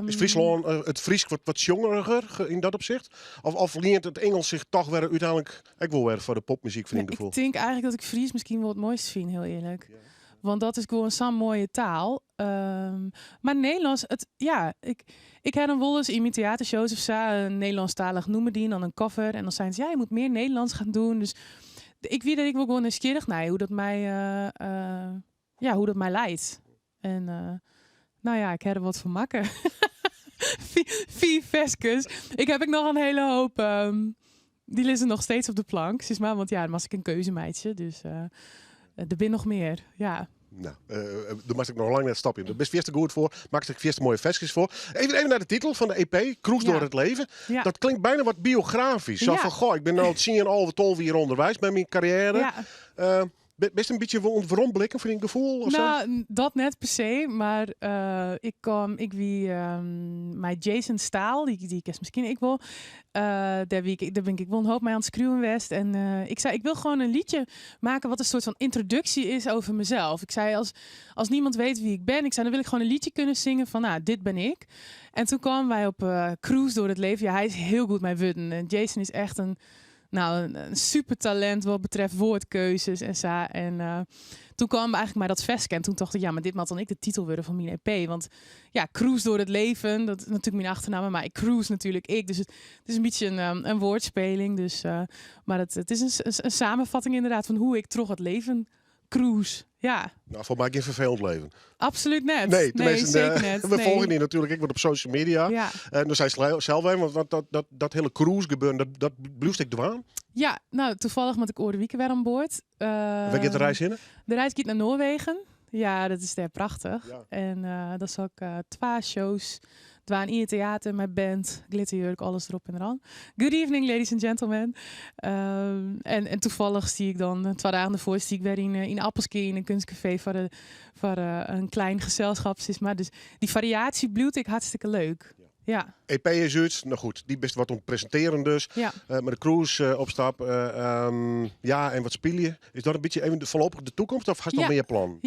Is Fryslân it Frysk wat sjongeriger yn dat opsicht? Of lient it Ingelsk sich toch wer úteinlik ek wol wer foar de popmuzyk foar dyn gefoel? Ik tink eigentlik dat ik Frysk miskien wol it moaiste fyn, hiel earlik. Want dat is gewoan sa'n moaie taal. Mar Nederlânsk, it, ja, ik ha dan wolris yn myn teatershows of sa in Nederlânsktalich nûmer dien, dan in cover. En dan seinen se, ja, je moet meer Nederlands gaan doen. Dus ik wie der ek wol gewoan nijsgjirrich nei hoe dat my, ja, hoe dat my leit. En no ja, ik ha der wat fan makke. Fiif ferskes. Ik ha ek noch in hiele hoop. Dy lizze noch steeds op de plank, sis mar. Want ja, dan moast ik in keuze meitsje. Dus der binne noch mear, ja. No, do moatst ek noch lang net stopje. Dêr bist fierste goed foar. Makkest ek fierste moaie ferskes foar. Even nei de titel fan de EP, Kroes door het leven. Dat klinkt byna wat biografysk. Sa fan, goh, ik bin no 10, 11, 12 jier ûnderweis mei myn karriêre. Bist in bytsje weromblikken foar dyn gefoel? Of sa? No, dat net per se, mar ik kwam, ik wie mei Jason Staal, dy kenst miskien ek wol. Dêr wie ik, dêr bin ik wol in hoop mei oan it skriuwen west. En ik sei, ik wil gewoon in lietsje meitsje wat in soart fan yntroduksje is over mezelf. Ik sei, als niemand weet wie ik ben, ik sei, dan wil ik gewoon in lietsje kunnen zingen van, nou, dit ben ik. En toen kwamen wij op Cruise door het leven. Ja, hy is hiel goed mei wurden. En Jason is echt in, nou, in super talint wat betreft woordkeuzes en sa. En toen kwam eigentlik mei dat ferske. En toen tocht ik, ja, mar dit moat dan ek de titel wurde fan myn EP. Want ja, Cruise door het leven, dat is natuerlik myn achternamme, mar ik cruise natuerlik ek. Dus it is in bytsje in woardspeling. Dus, mar it is in samenvatting inderdaad fan hoe't ik troch it leven cruise. Ja. No, foar my gjin ferfelend leven. Absolút net. Nee, Nee, seker net. we Nee. folgje dy natuerlik ek wat op social media. En dan seist sels even, want dat hiele cruise gebeuren, dat bliuwst ek dwaan? Ja, no, tafallich moat ik oare wike wer oan board. Wêr giet de reis hinne? De reis giet nei Noarwegen. Ja, dat is dêr prachtich. En dan sil ik twa shows dwaan yn it teater mei band, glitterjurk, alles derop en deroan. Good evening, ladies and gentlemen. En tafallich stie ik dan, twa dagen derfoar, stie ik wer yn Appelskea yn in kunstkafee foar in klein geselschap, sis mar. Dus dy fariaasje bliuwt ek hartstikke leuk. Ja. EP is út. No goed, dy bist wat oan it presintearjen dus. Mei de cruise op stap. Ja, en wat spylje. Is dat in bytsje even de foarlopich de takomst of hast noch mear plannen?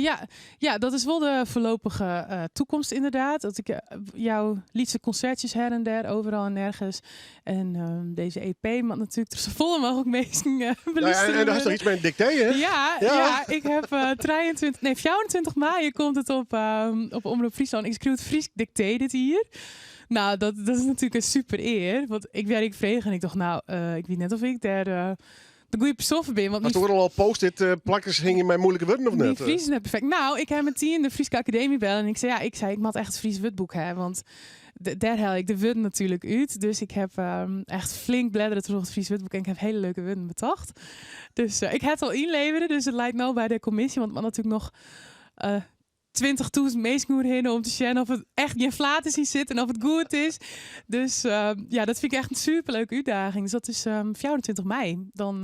Ja, dat is wol de foarlopige takomst ynderdaad. Dat ik jou lytse konsertsjes her en der, overal en nergens. En dizze EP moat natuerlik troch safolle mooglik minsken No ja, en belústere do hast noch wurde. yts mei in diktee, hè? Ja, ja, ik ha 23, nee, 24 maaie komt it op Omrop Fryslân. Ik skriuw it Frysk diktee dit jier. No, dat is natuerlik in super ear. Want ik waard ek frege en ik tocht, no, ik wit net oft ik dêr de goede persoan foar bin. Want Hast oeral al post-it plakkers hingjen mei muoilike wurden of myn net? Frysk is net perfekt. No, ik ha metien de Fryske Akademy belle en ik sei, ja, ik sei, ik moat echt it Frysk wurdboek ha, want dêr helje ik de wurden natuerlik út. Dus ik ha echt flink bleddere troch it Frysk wurdboek en ik ha hiele leuke wurden betocht. Dus ik ha it al ynlevere, dus it leit no by de kommisje, want it moat natuerlik noch 20.000 minsken oerhinne om te sjen oft it echt gjin flaters yn sit en oft it goed is. Dus ja, dat fyn ik echt in superleuke útdaging. Dus dat is 24 mei. Dan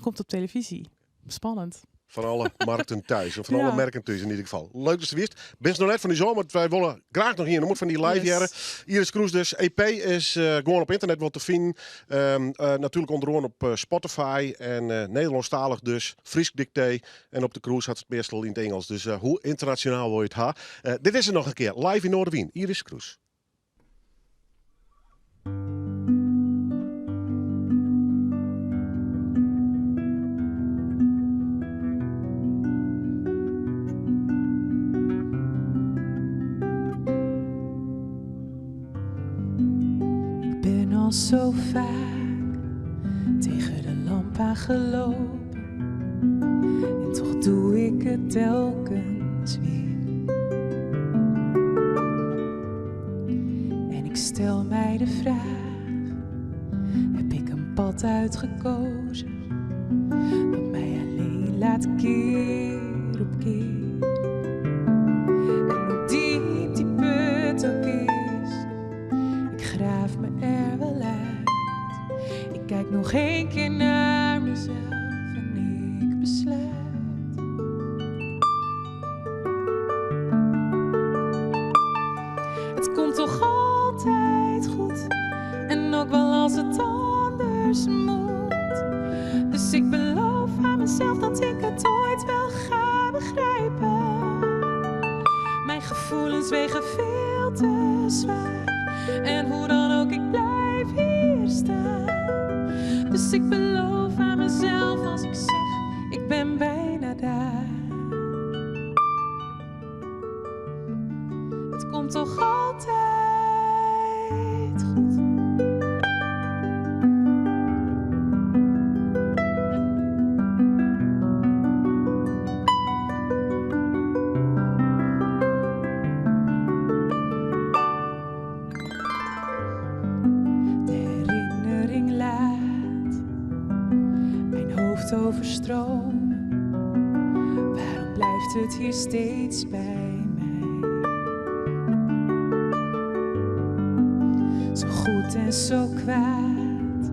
komt it op televyzje. Spannend. Fan alle markten thuis. Of fan alle merken thús yn ieder gefal. Leuk datst der wiest. Bist noch net fan ús ôf, want wy wolle graach noch ien nûmer fan dy live hearre. Iris Kroes dus. EP is gewoan op ynternet wol te finen. Natuerlik ûnder oaren op Spotify en Nederlânsktalich dus. Frysk diktee. En op de cruise hat se it meastal yn it Ingelsk. Dus hoe ynternasjonaal wol je it ha? Dit is it noch in kear. Live yn Noardewyn. Iris Kroes. zo vaak tegen de lamp aangelopen. En toch doe ik het telkens weer. En ik stel mij de vraag: heb ik een pad uitgekozen dat mij alleen laat keer op keer? En hoe diep die put ook is, ik graaf me er wel uit. Ik kijk nog één keer naar mezelf en ik besluit. Het komt toch altijd goed. En ook wel als het anders moet. Dus ik beloof aan mezelf dat ik het ooit wel ga begrijpen. Mijn gevoelens wegen veel te zwaar. En hoe dan ook, ik blijf hier staan. Dus ik beloof aan mezelf als ik zeg, ik ben bijna daar. Het komt toch altijd goed. De herinnering laat mijn hoofd overstromen. Waarom blijft het hier steeds bij mij? Zo goed en zo kwaad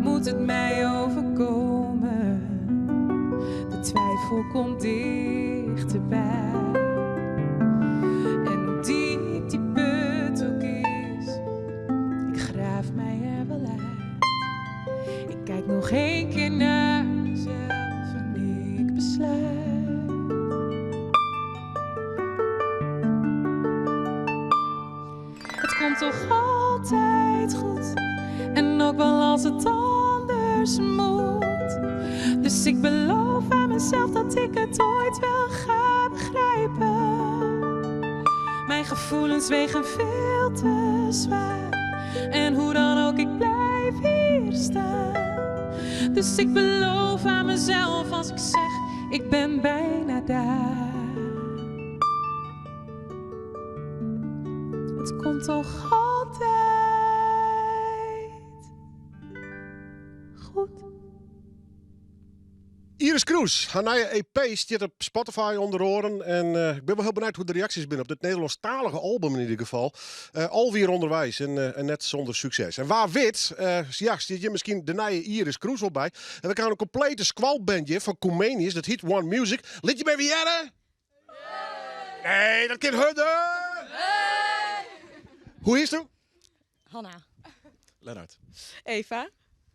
moet het mij overkomen. De twijfel komt dichterbij. En hoe diep die put ook is, ik graaf mij er wel uit. Ik kijk nog één keer naar mezelf en ik besluit. Het komt toch altijd goed. En ook wel als het anders moet. Dus ik beloof aan mezelf dat ik het ooit wel ga begrijpen. Mijn gevoelens wegen veel te zwaar. En hoe dan ook, ik blijf hier staan. Dus ik beloof aan mezelf als ik zeg, ik ben bijna daar. Het komt toch altijd goed. Iris Kroes, haar nieuwe EP zit op Spotify onder oren. En ik ben wel heel benieuwd hoe de reacties zijn op dit Nederlandstalige album in ieder geval. Alweer onderwijs en net zonder succes. En waar wit, ja, zit je misschien de nieuwe Iris Kroes al bij. En we krijgen een complete squalbandje van Comenius, dat heet One Music. Liet je bij wie jaren? Nee, dat kind hudde! Hoe is het? Hanna. Lennart. Eva.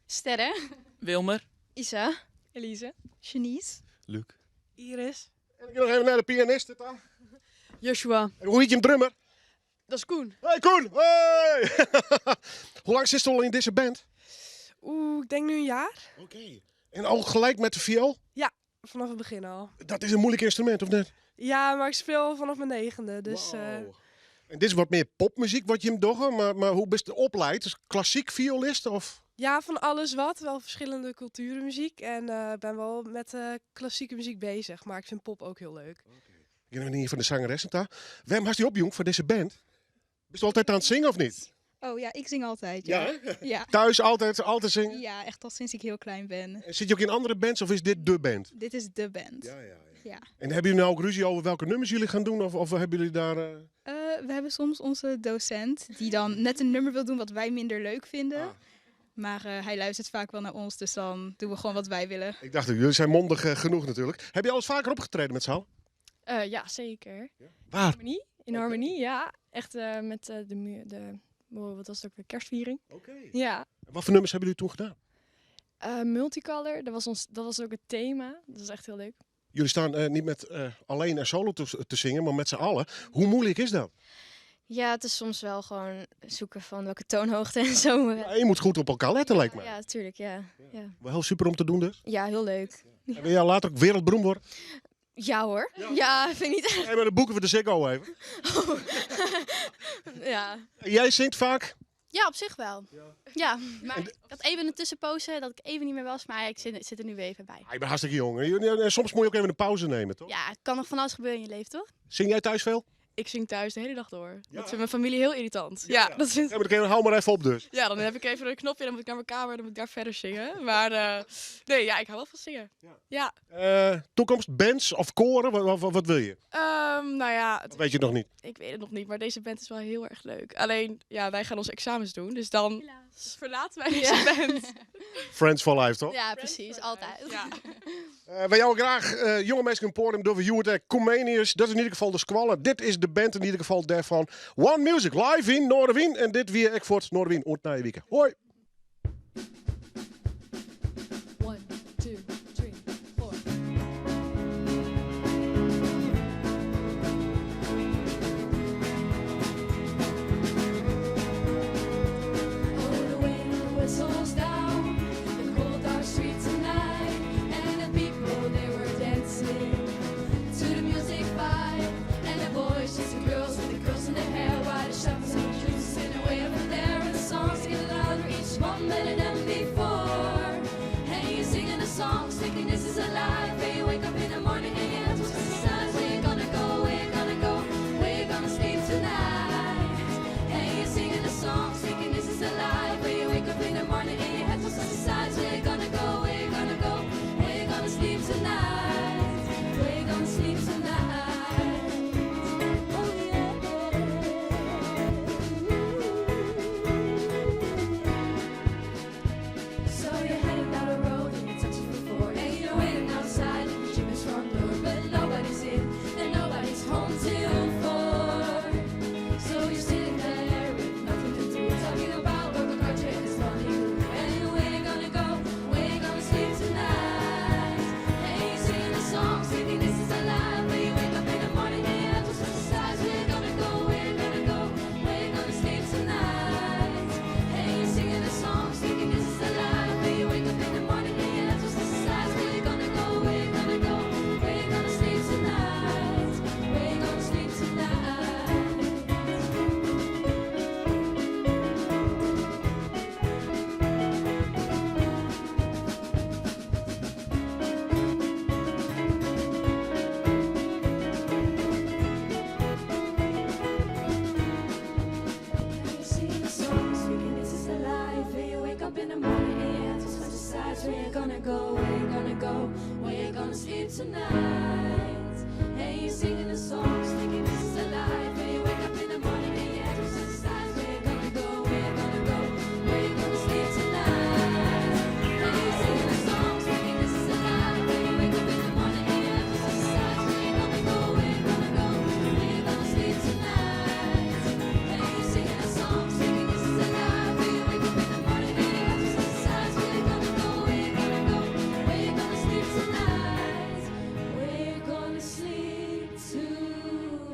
Sterre. Wilmer. Isa. Elise. Janice. Luc. Iris. En ik ga nog even naar de pianist. Dan. Joshua. En hoe heet je hem drummer? Dat is Koen. Hey Koen! Hey! Hoe lang zit je al in deze band? Oeh, ik denk nu een jaar. Oké. En al gelijk met de viool? Ja, vanaf het begin al. Dat is een moeilijk instrument, of net? Ja, maar ik speel al vanaf mijn 9e, dus... Wow. En dit is wat meer popmuziek wat je hem doet, maar hoe bist je opleid? Dus klassiek violist of? Ja, van alles wat. Wel verschillende culturen muziek. En ik ben wel met klassieke muziek bezig, maar ik vind pop ook heel leuk. Okay. Ik ben hier van de zangeressen daar. Waarom had je op, jong, voor deze band? Ben je altijd aan het zingen of niet? Oh ja, ik zing altijd. Ja. Ja, Ja. Thuis altijd zingen? Ja, echt al sinds ik heel klein ben. En zit je ook in andere bands of is dit de band? Dit is de band. Ja. Ja. En hebben jullie nou ook ruzie over welke nummers jullie gaan doen? Of hebben jullie daar... We hebben soms onze docent die dan net een nummer wil doen wat wij minder leuk vinden. Ah. Maar hij luistert vaak wel naar ons, dus dan doen we gewoon wat wij willen. Ik dacht, jullie zijn mondig genoeg natuurlijk. Heb je al eens vaker opgetreden met z'n allen? Ja, zeker. Ja? Waar? Harmonie. In Harmonie, ja. Echt met de wat was het ook weer, kerstviering. Oké. Ja. En wat voor nummers hebben jullie toen gedaan? Multicolor, dat was ook het thema. Dat was echt heel leuk. Jullie staan niet met alleen en solo te zingen, maar met z'n allen. Hoe moeilijk is dat? Ja, het is soms wel gewoon zoeken van welke toonhoogte en zo. Ja, je moet goed op elkaar letten, lijkt mij. Ja, natuurlijk, ja. Ja. Wel heel super om te doen dus. Ja, heel leuk. En wil jij later ook wereldberoemd worden? Ja hoor. Ja, vind ik niet erg. Nee, maar dan boeken we de Ziggo even. Oh. Ja. En jij zingt vaak? Ja, op zich wel. Ja, maar ik had even een tussenpoze dat ik even niet meer was, maar ik zit er nu weer even bij. Ah, je bent hartstikke jong. En soms moet je ook even een pauze nemen, toch? Ja, kan nog van alles gebeuren in je leven, toch? Zing jij thuis veel? Ik zing thuis de hele dag door. Dat vindt mijn familie heel irritant. Ja, dat vindt... Ja, maar dan hou maar even op dus. Ja, dan heb ik even een knopje, dan moet ik naar mijn kamer, dan moet ik daar verder zingen. Maar nee, ja, ik hou wel van zingen. Ja. Toekomst, bands of koren? Wat wil je? Nou ja, Dat weet je nog niet. Ik weet het nog niet, maar deze band is wel heel erg leuk. Alleen, ja, wij gaan onze examens doen, dus dan verlaten wij deze band. Friends for life, toch? Ja, precies. Altijd. Ja. Wij jou graag jonge mensen in podium door Hewitt Comenius. Dat is in ieder geval de squallen. Dit is de band in ieder geval daarvan. One Music live in Noardewyn. En dit weer ik voor het Noardewyn ont Nijewike. Hoi! 1, 2, 3, 4. Oh, the wind whistles down the cold dark street tonight, and the people they were dancing to the music vibe, and the boys chasing girls with the girls in their hair, while the shops and juice in the way over there, and the songs get louder, each one better than before. And you're singing the songs, thinking this is a life, and you wake up in the morning and you have to exercise. Where you gonna go? Where you gonna go? Where you gonna sleep tonight? Hey, you're singing the songs, thinking this is a life. Where you wake up in the morning and you have to exercise. Where you gonna go? Where you gonna go? Where you gonna sleep tonight? Where you gonna sleep tonight? Oh yeah. So you're heading down the road and you're touching for four, and you're waiting outside at the gym's front door, but nobody's in and nobody's home till 4. So you're sitting there with nothing to do, talking about work and culture and it's funny. And where you gonna go? Where you gonna sleep tonight? Hey, you're singing the song, thinking this is a life. When you wake up in the morning and you have to exercise. Where you gonna go? Where you gonna go? Where you gonna sleep tonight? Hey, you're singing the song, thinking this is a life. When you wake up in the morning and you have to exercise. Where you gonna go? Where you gonna go? Where you gonna sleep tonight? Where you gonna sleep tonight? You sing the songs, thinking this is the life. And you wake up in the morning and you have to switch sides. Where you gonna go? Where you gonna go? Where you gonna sleep tonight? And you singing the songs, thinking this is the life. And you wake up in the morning and you have to switch sides. Where you gonna go? Where you gonna go? Where you gonna sleep tonight? And you singing the songs, thinking this is the life. And you wake up in the morning and you have to switch sides. Where you gonna go? Where you gonna go? Where you gonna sleep tonight? And you singing the songs, thinking this is the life. And you wake up in the morning and you have to switch sides. Where you gonna go? Where you gonna go? Where you gonna sleep tonight? Where you gonna sleep tonight?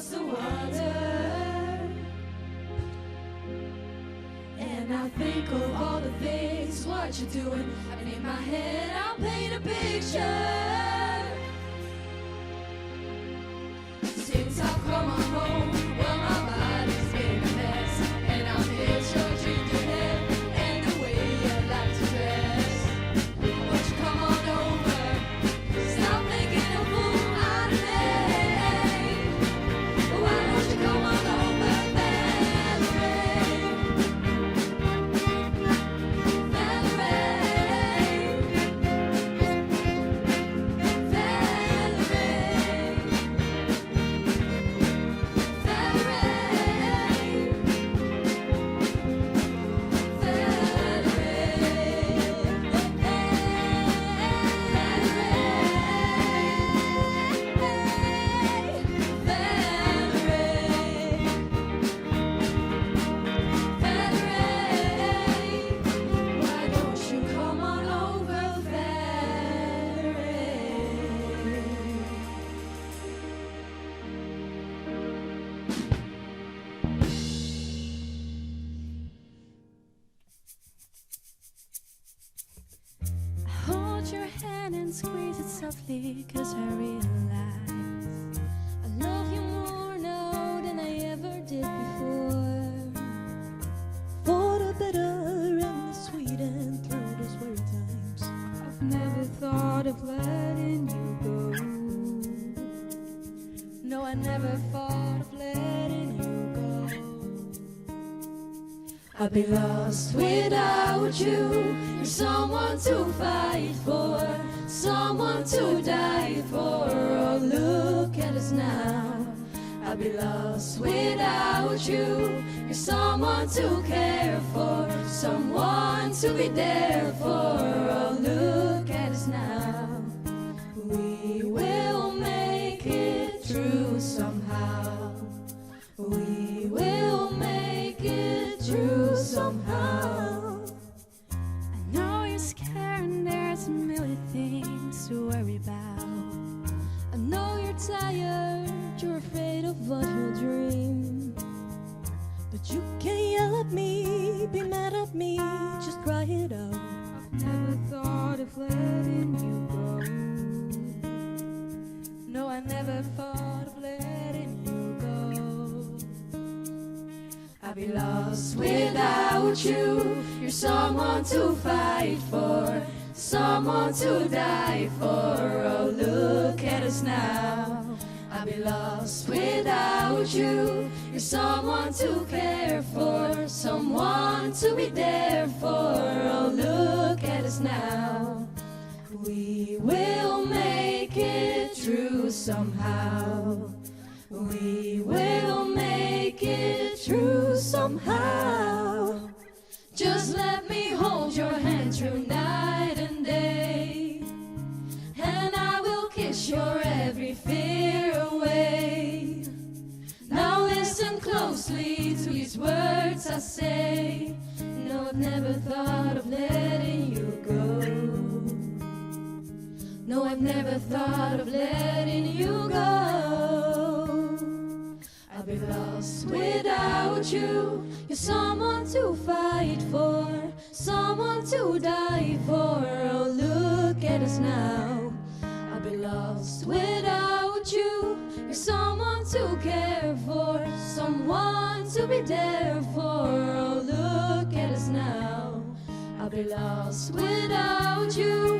across the water. And I think of all the things what you're doing, and in my head I'll paint a picture. Since I've come on home, well my body's been a mess, and I miss your ginger hair and the way you like to dress. Won't you come on over? Stop making a fool out of me. Why don't you come on over, Valerie? Valerie. Valerie. Valerie. Valerie. Valerie. Why don't you come on over, Valerie? I hold your hand and squeeze it softly, 'cause I realize I love you more now than I ever did before. For the bitter and the sweet and through those weary times. I've never thought of letting you go. No, I never thought of letting you go. I'd be lost without you. You're someone to fight for, someone to die for. Oh, look at us now. I'd be lost without you. You're someone to care for, someone to be there for. Oh, look at us now. We will make it through somehow. We will make it through somehow. I know you're scared and there's a million things to worry about. I know you're tired, you're afraid of what you'll dream. But you can yell at me, be mad at me, just cry it out. I've never thought of letting you go. No, I never thought of letting you go. I'd be lost without you. You're someone to fight for, someone to die for. Oh, look at us now. I'd be lost without you. You're someone to care for, someone to be there for. Oh, look at us now. We will make it through somehow. We will make it through somehow. Just let me hold your hand through night and day. And I will kiss your every fear away. Now listen closely to these words I say. No, I've never thought of letting you go. No, I've never thought of letting you go. I'd be lost without you. You're someone to fight for, someone to die for. Oh, look at us now. I'd be lost without you. You're someone to care for, someone to be there for. Oh, look at us now. I'd be lost without you.